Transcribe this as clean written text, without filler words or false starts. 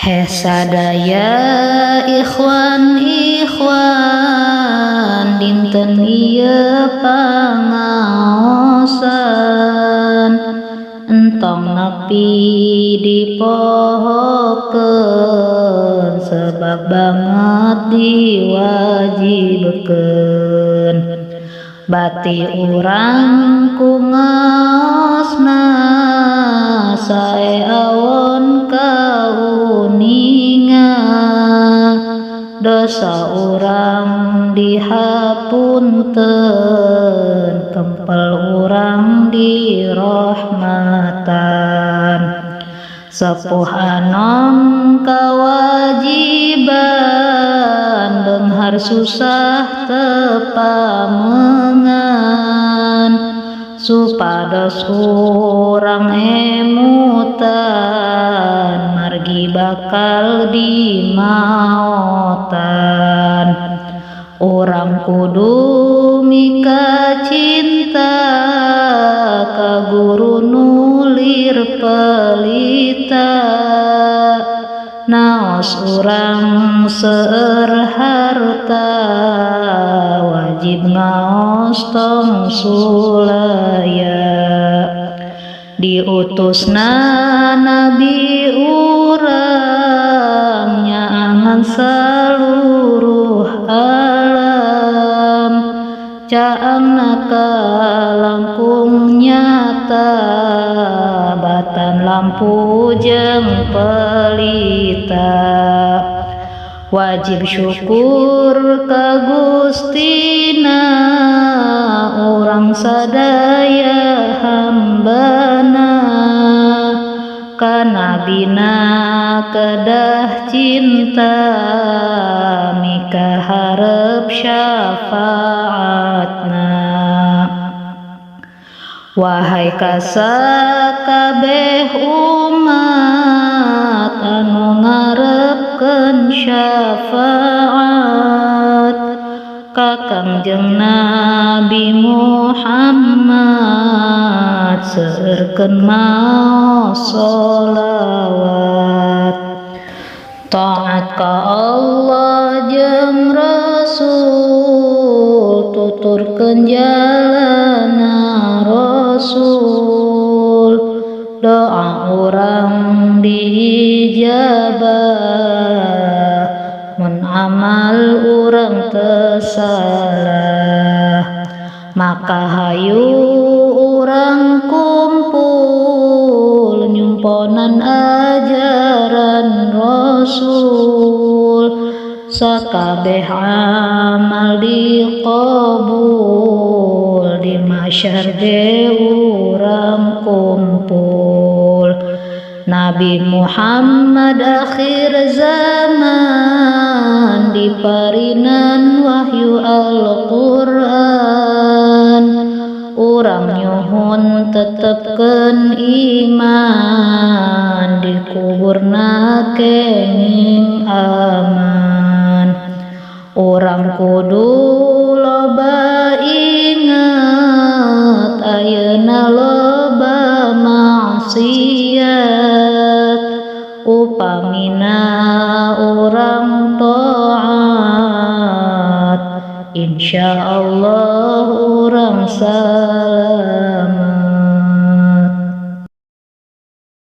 Heh sadaya ikhwan ikhwan, dinten ieu pangaosan, entong nepi dipohokeun, sebab banget diwajibkeun. Bati urang ku ngaosna sae awon kauninga, dosa urang dihapunten, kempel urang dirahmatan. Sepuh anom kawajiban, beunghar susah teu pamengan, supados urang emutan margi bakal dimaotan. Urang kudu mika cinta ka guru nu lir pelita, naos urang seueur harta, wajib ngaos tong sulaya. Diutusna nabi urang nyaangan saluruh alam, caangna kalangkung nyata, batan lampu jeung pelita. Wajib syukur ka Gustina, urang sadaya hambana, ka nabina kedah cinta, mika hareup syafaatna. Wahai kasakabeh umat anu ngarepkeun syafaat ka Kangjeng Nabi Muhammad, seueurkeun maos sholawat. Taat ka Allah jeung Rasul, tuturkeun jalana Rasul, doa urang diijabah mun amal urang teu salah. Maka hayu urang kumpul nyumponan ajaran Rasul, sakabeh amal diqabul, di mahsyar ge urang kumpul. Nabi Muhammad akhir zaman, diparinan wahyu Al-Qur'an, urang nyuhun tetepkeun iman, di kuburna kenging aman. Urang kudu loba inget, ayeuna loba maksiat, upamina urang taat, insyaallah urang salamet.